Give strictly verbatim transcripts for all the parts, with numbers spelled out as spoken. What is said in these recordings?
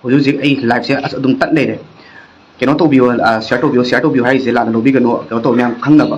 ꯍꯧꯖꯤꯛ ꯍꯧꯖꯤꯛ ꯑꯩ ꯂꯥꯏꯐꯁꯦ ꯑꯁ ꯑꯗꯨꯝ ꯇꯠ ꯂꯩꯔꯦ꯫ ꯀꯩꯅꯣ ꯇꯧꯕꯤꯌꯣ, ꯁꯤꯌꯥꯔ ꯇꯧꯕꯤꯌꯣ, ꯁꯤꯌꯥꯔ ꯇꯧꯕꯤꯌꯣ ꯍꯥꯏꯔꯤꯁꯦ ꯂꯥꯟꯅ ꯂꯧꯕꯤꯒꯅꯨ, ꯀꯩꯅꯣ ꯇꯧꯕ ꯃꯌꯥꯝ ꯈꯪꯅꯕ꯫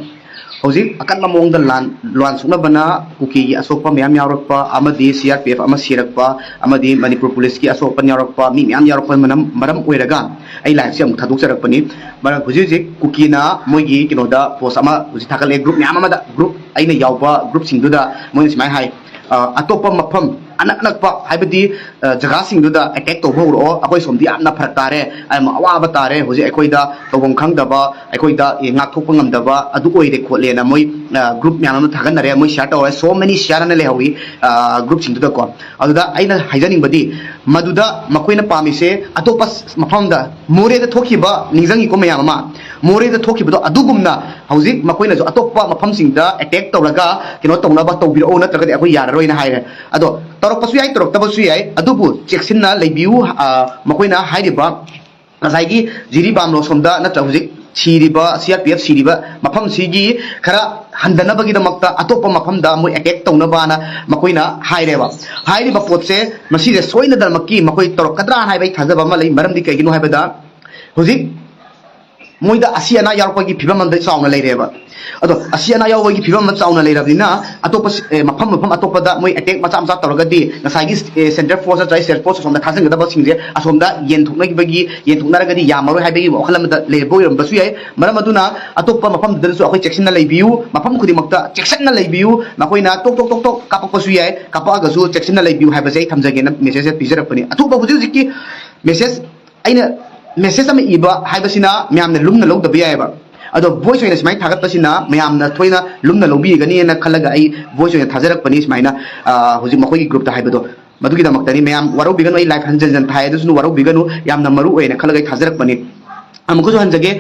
ꯍꯧꯖꯤꯛ ꯑꯀꯟꯕ ꯃꯑꯣꯡꯗ ꯂꯥꯟ ꯂꯥꯟ ꯁꯣꯛꯅꯕꯅ ꯀꯨꯀꯤꯒꯤ ꯑꯁꯣꯛꯄ ꯃꯌꯥꯝ ꯌꯥꯎꯔꯛꯄ ꯑꯃꯗꯤ ꯁꯤ ꯑꯥꯔ ꯄꯤ ꯑꯦꯐ ꯑꯃ ꯁꯤꯔꯛꯄ ꯑꯃꯗꯤ ꯃꯅꯤꯄꯨꯔ ꯄꯨꯂꯤꯁꯀꯤ ꯑꯁꯣꯛ ꯑꯄꯟ ꯌꯥꯎꯔꯛꯄ ꯃꯤ ꯃꯌꯥꯝ ꯌꯥꯎꯔꯛꯄꯅ ꯃꯔꯝ ꯑꯣꯏꯔꯒ ꯑꯩ ꯂꯥꯏꯐꯁꯦ ꯑꯃꯨꯛ ꯊꯥꯗꯣꯛꯆꯔꯛꯄꯅꯤ꯫ ꯃꯔꯝ ꯍꯧꯖꯤꯛ ꯍꯧꯖꯤꯛ ꯀꯨꯀꯤꯅ ꯃꯣꯏꯒꯤ ꯀꯩꯅꯣꯗ ꯄꯣꯁ ꯑꯃ ꯍꯧꯖꯤꯛ ꯊꯥꯒꯠꯂꯦ, ꯒ꯭ꯔꯨꯞ ꯃꯌꯥꯝ ꯑꯃꯗ, ꯒ꯭ꯔꯨꯞ ꯑꯩꯅ ꯌꯥꯎꯕ ꯒ꯭ꯔꯨꯞꯁꯤꯡꯗꯨꯗ ꯃꯣꯏꯅ ꯁꯨꯃꯥꯏꯅ ꯍꯥꯏ, ꯑ, ꯑꯇꯣꯞꯄ ꯃꯐꯝ ꯑꯅꯛ ꯑꯅꯛꯄ ꯍꯥꯏꯕꯗꯤ ꯑ, ꯖꯒꯥꯁꯤꯡꯗꯨꯗ ꯑꯦꯇꯦꯛ ꯇꯧꯕ ꯍꯧꯔꯛꯑꯣ, ꯑꯩꯈꯣꯏ ꯁꯣꯝꯗꯤ ꯌꯥꯝꯅ ꯐꯔꯛ ꯇꯥꯔꯦ, ꯌꯥꯝꯅ ꯑꯋꯥꯕ ꯇꯥꯔꯦ, ꯍꯧꯖꯤꯛ ꯑꯩꯈꯣꯏꯗ ꯇꯧꯐꯝ ꯈꯪꯗꯕ, ꯑꯩꯈꯣꯏꯗ ꯑꯦ, ꯉꯥꯛꯊꯣꯛꯄ ꯉꯝꯗꯕ ꯑꯗꯨ ꯑꯣꯏꯔꯦ ꯈꯣꯠꯂꯦꯅ ꯃꯣꯏ ꯒ꯭ꯔꯨꯞ ꯃꯌꯥꯝ ꯑꯃ ꯊꯥꯒꯠꯅꯔꯦ, ꯃꯣꯏ ꯁꯤꯌꯥꯔ ꯇꯧꯔꯦ, so many ꯁꯤꯌꯥꯔ ꯑꯅ ꯂꯩꯍꯧꯋꯤ ꯒ꯭ꯔꯨꯞꯁꯤꯡꯗꯨꯗꯀꯣ꯫ ꯑꯗꯨꯗ ꯑꯩꯅ ꯍꯥꯏꯖꯅꯤꯡꯕꯗꯤ ꯃꯗꯨꯗ ꯃꯈꯣꯏꯅ ꯄꯥꯝꯃꯤꯁꯦ ꯑꯇꯣꯞꯄ ꯃꯐꯝꯗ, ꯃꯣꯔꯦꯗ ꯊꯣꯛꯈꯤꯕ ꯅꯤꯡꯁꯤꯡꯉꯤꯀꯣ ꯃꯌꯥꯝ ꯑꯃ, ꯃꯣꯔꯦꯗ ꯊꯣꯛꯈꯤꯕꯗꯣ ꯑꯗꯨꯒꯨꯝꯅ ꯍꯧꯖꯤꯛ ꯃꯈꯣꯏꯅꯁꯨ ꯑꯇꯣꯞꯄ ꯃꯐꯝꯁꯤꯡꯗ ꯑꯦꯇꯦꯛ ꯇꯧꯔꯒ ꯀꯩꯅꯣ ꯇꯧꯅꯕ ꯇꯧꯕꯤꯔꯛꯑꯣ, ꯅꯠꯇ꯭ꯔꯒꯗꯤ ꯑꯩꯈꯣꯏ ꯌꯥꯔꯔꯣꯏꯅ ꯍꯥꯏꯔꯦ꯫ ꯑꯗꯣ ꯇꯧꯔꯛꯄꯁꯨ ꯌꯥꯏ, ꯇꯧꯔꯛꯇꯕꯁꯨ ꯌꯥꯏ, ꯑꯗꯨꯕꯨ ꯆꯦꯛꯁꯤꯟꯅ ꯂꯩꯕꯤꯌꯨ꯫ ꯑ, ꯃꯈꯣꯏꯅ ꯍꯥꯏꯔꯤꯕ ꯉꯁꯥꯏꯒꯤ ꯖꯤꯔꯤꯕꯥꯝ ꯂꯣꯁꯣꯝꯗ ꯅꯠꯇ꯭ꯔꯒ ꯍꯧꯖꯤꯛ ꯁꯤꯔꯤꯕ ꯁꯤ ꯑꯥꯔ ꯄꯤ ꯑꯦꯐ ꯁꯤꯔꯤꯕ ꯃꯐꯝꯁꯤꯒꯤ ꯈꯔ ꯍꯟꯊꯅꯕꯒꯤꯗꯃꯛꯇ ꯑꯇꯣꯞꯄ ꯃꯐꯝꯗ ꯃꯣꯏ ꯑꯦꯇꯦꯛ ꯇꯧꯅꯕꯅ ꯃꯈꯣꯏꯅ ꯍꯥꯏꯔꯦꯕ꯫ ꯍꯥꯏꯔꯤꯕ ꯄꯣꯠꯁꯦ ꯃꯁꯤꯁꯦ ꯁꯣꯏꯗꯅꯃꯛꯀꯤ ꯃꯈꯣꯏ ꯇꯧꯔꯛꯀꯗ꯭ꯔꯥꯅ ꯍꯥꯏꯕ ꯑꯩ ꯊꯥꯖꯕ ꯑꯃ ꯂꯩ꯫ ꯃꯔꯝꯗꯤ ꯀꯩꯒꯤꯅꯣ ꯍꯥꯏꯕꯗ ꯍꯧꯖꯤꯛ ꯃꯣꯏꯗ ꯑꯁꯤ ꯑꯅꯥ ꯌꯥꯎꯔꯛꯄꯒꯤ ꯐꯤꯕꯝ ꯑꯃꯗ ꯆꯥꯎꯅ ꯂꯩꯔꯦꯕ꯫ ꯑꯗꯣ ꯑꯁꯤ ꯑꯅꯥ ꯌꯥꯎꯕꯒꯤ ꯐꯤꯕꯝ ꯑꯃ ꯆꯥꯎꯅ ꯂꯩꯔꯕꯅꯤꯅ ꯑꯇꯣꯞꯄ ꯁ-, ꯑꯦ, ꯃꯐꯝ ꯃꯐꯝ ꯑꯇꯣꯞꯄꯗ ꯃꯣꯏ ꯑꯦꯇꯦꯛ ꯃꯆꯥ ꯃꯆꯥ ꯇꯧꯔꯒꯗꯤ ꯉꯁꯥꯏꯒꯤ ꯁ-, ꯑꯦ, ꯁꯦꯟꯇ꯭ꯔꯦꯜ ꯐꯣꯔꯁ ꯅꯠꯇ꯭ꯔꯒ ꯁ꯭ꯇꯦꯠ ꯐꯣꯔꯁ ꯑꯁꯣꯝꯗ ꯊꯥꯖꯤꯟꯒꯗꯕꯁꯤꯡꯁꯦ ꯑꯁꯣꯝꯗ ꯌꯦꯟꯊꯣꯛꯅꯈꯤꯕꯒꯤ, ꯌꯦꯟꯊꯣꯛꯅꯔꯒꯗꯤ ꯌꯥꯝꯃꯔꯣꯏ ꯍꯥꯏꯕꯒꯤ ꯋꯥꯈꯜ ꯑꯃꯗ ꯂꯩꯔꯕ ꯑꯣꯏꯔꯝꯕꯁꯨ ꯌꯥꯏ꯫ ꯃꯔꯝ ꯑꯗꯨꯅ ꯑꯇꯣꯞꯄ ꯃꯐꯝꯗꯨꯗꯁꯨ ꯑꯩꯈꯣꯏ ꯆꯦꯛꯁꯤꯟꯅ ꯂꯩꯕꯤꯌꯨ, ꯃꯐꯝ ꯈꯨꯗꯤꯡꯃꯛꯇ ꯆꯦꯛꯁꯤꯟꯅ ꯂꯩꯕꯤꯌꯨ꯫ ꯃꯈꯣꯏꯅ ꯇꯣꯛ ꯇꯣꯛ ꯇꯣꯛ ꯇꯣꯛ ꯀꯥꯞꯄꯛꯄꯁꯨ ꯌꯥꯏ, ꯀꯥꯞꯄꯛꯑꯒꯁꯨ ꯆꯦꯛꯁꯤꯟꯅ ꯂꯩꯕꯤꯌꯨ ꯍꯥꯏꯕꯁꯦ ꯑꯩ ꯊꯝꯖꯒꯦꯅ ꯃꯦꯁꯦꯖꯁꯦ ꯄꯤꯖꯔꯛꯄꯅꯤ꯫ ꯑꯊꯨꯕ ꯍꯧꯖꯤꯛ ꯍꯧꯖꯤꯛꯀꯤ ꯃꯦꯁꯦꯖ ꯑꯩꯅ ꯃꯦꯁꯦꯖ ꯑꯃ ꯏꯕ ꯍꯥꯏꯕꯁꯤꯅ ꯃꯌꯥꯝꯅ ꯂꯨꯝꯅ ꯂꯧꯗꯕ ꯌꯥꯏꯑꯕ꯫ ꯑꯗꯣ ꯚꯣꯏꯁ ꯑꯣꯏꯅ ꯁꯨꯃꯥꯏꯅ ꯊꯥꯒꯠꯄꯁꯤꯅ ꯃꯌꯥꯝꯅ ꯊꯣꯏꯅ ꯂꯨꯝꯅ ꯂꯧꯕꯤꯒꯅꯤꯅ ꯈꯜꯂꯒ ꯑꯩ ꯚꯣꯏꯁ ꯑꯣꯏꯅ ꯊꯥꯖꯔꯛꯄꯅꯤ ꯁꯨꯃꯥꯏꯅ, ꯑ, ꯍꯧꯖꯤꯛ ꯃꯈꯣꯏꯒꯤ ꯒ꯭ꯔꯨꯞꯇ ꯍꯥꯏꯕꯗꯣ꯫ ꯃꯗꯨꯒꯤꯗꯃꯛꯇꯅꯤ ꯃꯌꯥꯝ ꯋꯥꯔꯧꯕꯤꯒꯅꯨ, ꯑꯩ ꯂꯥꯏꯐ ꯍꯟꯖꯟ ꯍꯟꯖꯟ ꯊꯥꯏ ꯑꯗꯨꯁꯨ ꯋꯥꯔꯧꯕꯤꯒꯅꯨ, ꯌꯥꯝꯅ ꯃꯔꯨ ꯑꯣꯏꯅ ꯈꯜꯂꯒ ꯑꯩ ꯊꯥꯖꯔꯛꯄꯅꯤ꯫ ꯑꯃꯨꯛꯀꯁꯨ ꯍꯟꯖꯒꯦ,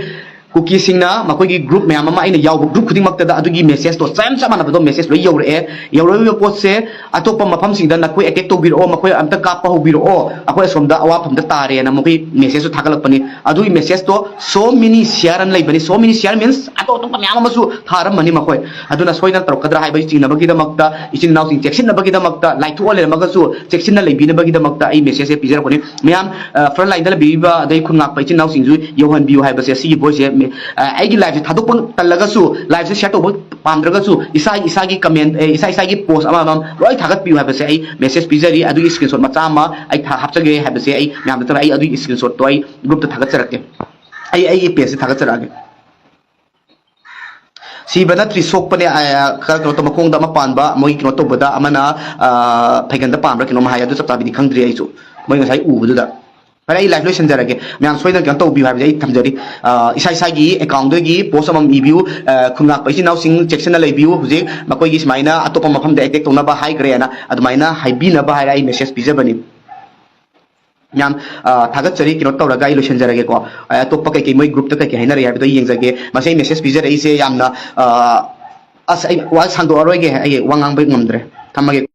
ꯀꯨꯀꯤꯁꯤꯡꯅ ꯃꯈꯣꯏꯒꯤ ꯒ꯭ꯔꯨꯞ ꯃꯌꯥꯝ ꯑꯃ, ꯑꯩꯅ ꯌꯥꯎꯕ ꯒ꯭ꯔꯨꯞ ꯈꯨꯗꯤꯡꯃꯛꯇꯗ ꯑꯗꯨꯒꯤ ꯃꯦꯁꯦꯖꯇꯣ ꯆꯞ ꯆꯞ ꯃꯥꯟꯅꯕꯗꯣ ꯃꯦꯁꯦꯖ ꯂꯣꯏ ꯌꯧꯔꯛꯑꯦ꯫ ꯌꯧꯔꯛꯏꯕ ꯄꯣꯠꯁꯦ, "ꯑꯇꯣꯞꯄ ꯃꯐꯝꯁꯤꯡꯗ ꯅꯈꯣꯏ ꯑꯦꯇꯦꯛ ꯇꯧꯕꯤꯔꯛꯑꯣ, ꯃꯈꯣꯏ ꯑꯝꯇ ꯀꯥꯞꯄ ꯍꯧꯕꯤꯔꯛꯑꯣ, ꯑꯩꯈꯣꯏ ꯑꯁꯣꯝꯗ ꯑꯋꯥꯐꯝꯗ ꯇꯥꯔꯦꯅ" ꯃꯈꯣꯏ ꯃꯦꯁꯦꯖꯇꯣ ꯊꯥꯒꯠꯂꯛꯄꯅꯤ꯫ ꯑꯗꯨꯒꯤ ꯃꯦꯁꯦꯖꯇꯣ so many share ꯑꯅ ꯂꯩꯕꯅꯤ꯫ So many share means ꯑꯇꯣꯞ ꯑꯇꯣꯞꯄ ꯃꯌꯥꯝ ꯑꯃꯁꯨ ꯊꯥꯔꯝꯃꯅꯤ ꯃꯈꯣꯏ꯫ ꯑꯗꯨꯅ ꯁꯣꯏꯗꯅ ꯇꯧꯔꯛꯀꯗ꯭ꯔꯥ ꯍꯥꯏꯕꯒꯤ ꯆꯤꯡꯅꯕꯒꯤꯗꯃꯛꯇ, ꯏꯆꯤꯟ ꯏꯅꯥꯎꯁꯤꯡ ꯆꯦꯛꯁꯤꯟꯅꯕꯒꯤꯗꯃꯛꯇ, ꯂꯥꯏꯊꯣꯛꯑ ꯂꯩꯔꯝꯃꯒꯁꯨ ꯆꯦꯛꯁꯤꯟꯅ ꯂꯩꯕꯤꯅꯕꯒꯤꯗꯃꯛꯇ ꯑꯩ ꯃꯦꯁꯦꯖꯁꯦ ꯄꯤꯖꯔꯛꯄꯅꯤ꯫ ꯃꯌꯥꯝ, ꯑ, front line ꯗ ꯂꯩꯕꯤꯔꯤꯕ ꯑꯗꯩ ꯈꯨꯟ ꯉꯥꯛꯄ ꯏꯆꯤꯟ ꯏꯅꯥꯎꯁꯤꯡꯁꯨ ꯌꯧꯍꯟꯕꯤꯌꯨ ꯍꯥꯏꯕꯁꯦ, ꯑꯁꯤꯒꯤ voice ꯁꯦ, ꯃꯤ-, ꯑ, ꯑꯩꯒꯤ live ꯁꯦ ꯊꯥꯗꯣꯛꯄ ꯇꯜꯂꯒꯁꯨ, live ꯁꯦ share ꯇꯧꯕ ꯄꯥꯝꯗ꯭ꯔꯒꯁꯨ, ꯏꯁꯥ ꯏꯁꯥꯒꯤ comment, ꯑꯦ, ꯏꯁꯥ ꯏꯁꯥꯒꯤ post ꯑꯃꯃꯝ ꯂꯣꯏ ꯊꯥꯒꯠꯄꯤꯌꯨ ꯍꯥꯏꯕꯁꯦ ꯑꯩ ꯃꯦꯁꯦꯖ ꯄꯤꯖꯔꯤ꯫ ꯑꯗꯨꯒꯤ screenshot ꯃꯆꯥ ꯑꯃ ꯑꯩ ꯊꯥ-, ꯍꯥꯞꯆꯒꯦ ꯍꯥꯏꯕꯁꯦ ꯑꯩ ꯃꯌꯥꯝꯗ ꯊꯥꯔꯛꯑꯦ꯫ ꯑꯗꯨꯒꯤ screenshot ꯇꯣ ꯑꯩ group ꯇ ꯊꯥꯒꯠꯆꯔꯛꯀꯦ, ꯑꯩ ꯑꯩꯒꯤ page ꯇ ꯊꯥꯒꯠꯆꯔꯛꯑꯒꯦ꯫ ꯁꯤꯕ ꯅꯠꯇ꯭ꯔꯤ, ꯁꯣꯛꯄꯅꯦ, ꯑ, ꯈꯔ ꯀꯩꯅꯣ ꯇꯧ, ꯃꯈꯣꯡꯗ ꯑꯃ ꯄꯥꯟꯕ, ꯃꯣꯏ ꯀꯩꯅꯣ ꯇꯧꯕꯗ ꯑꯃꯅ, ꯑ, ꯐꯩꯒꯟꯗ ꯄꯥꯟꯕ꯭ꯔꯥ ꯀꯩꯅꯣꯝ ꯍꯥꯏ, ꯑꯗꯨ ꯆꯞ ꯆꯥꯕꯤꯗꯤ ꯈꯪꯗ꯭ꯔꯤ ꯑꯩꯁꯨ, ꯃꯣꯏ ꯉꯁꯥꯏ ꯎꯕꯗꯨꯗ꯫ ꯐꯔꯦ, ꯑꯩ live ꯂꯣꯏꯁꯤꯟꯖꯔꯒꯦ꯫ ꯃꯌꯥꯝ ꯁꯣꯏꯗꯅ ꯀꯩꯅꯣ ꯇꯧꯕꯤꯌꯨ ꯍꯥꯏꯕꯁꯦ ꯑꯩ ꯊꯝꯖꯔꯤ꯫ ꯑ, ꯏꯁꯥ ꯏꯁꯥꯒꯤ account ꯗꯒꯤ post ꯑꯃꯃꯝ ꯏꯕꯤꯌꯨ꯫ ꯑ, ꯈꯨꯟ ꯉꯥꯛꯄ ꯏꯆꯤꯟ ꯏꯅꯥꯎꯁꯤꯡ ꯆꯦꯛꯁꯤꯟꯅ ꯂꯩꯕꯤꯌꯨ, ꯍꯧꯖꯤꯛ ꯃꯈꯣꯏꯒꯤ ꯁꯨꯃꯥꯏꯅ ꯑꯇꯣꯞꯄ ꯃꯐꯝꯗ attack ꯇꯧꯅꯕ ꯍꯥꯏꯈ꯭ꯔꯦꯅ ꯑꯗꯨꯃꯥꯏꯅ ꯍꯥꯏꯕꯤꯅꯕ ꯍꯥꯏꯔ ꯑꯩ ꯃꯦꯁꯦꯖ ꯄꯤꯖꯕꯅꯤ꯫ ꯌꯥꯝ, ꯑ, ꯊꯥꯒꯠꯆꯔꯤ꯫ ꯀꯩꯅꯣ ꯇꯧꯔꯒ ꯑꯩ ꯂꯣꯏꯁꯤꯟꯖꯔꯒꯦꯀꯣ꯫ ꯑ, ꯑꯇꯣꯞꯄ ꯀꯩꯀꯩ ꯃꯣꯏ group ꯇ ꯀꯩꯀꯩ ꯍꯥꯏꯅꯔꯤ ꯍꯥꯏꯕꯗꯣ ꯑꯩ ꯌꯦꯡꯖꯒꯦ꯫ ꯃꯁꯤ ꯑꯩ ꯃꯦꯁꯦꯖ ꯄꯤꯖꯔꯛꯏꯁꯦ ꯌꯥꯝꯅ, ꯑ, ꯑꯁ, ꯑꯩ ꯋꯥ ꯁꯥꯡꯗꯣꯛꯑꯔꯣꯏꯒꯦ, ꯑꯩ ꯋꯥ ꯉꯥꯡꯕ ꯉꯝꯗ꯭ꯔꯦ꯫ ꯊꯝꯃꯒꯦ꯫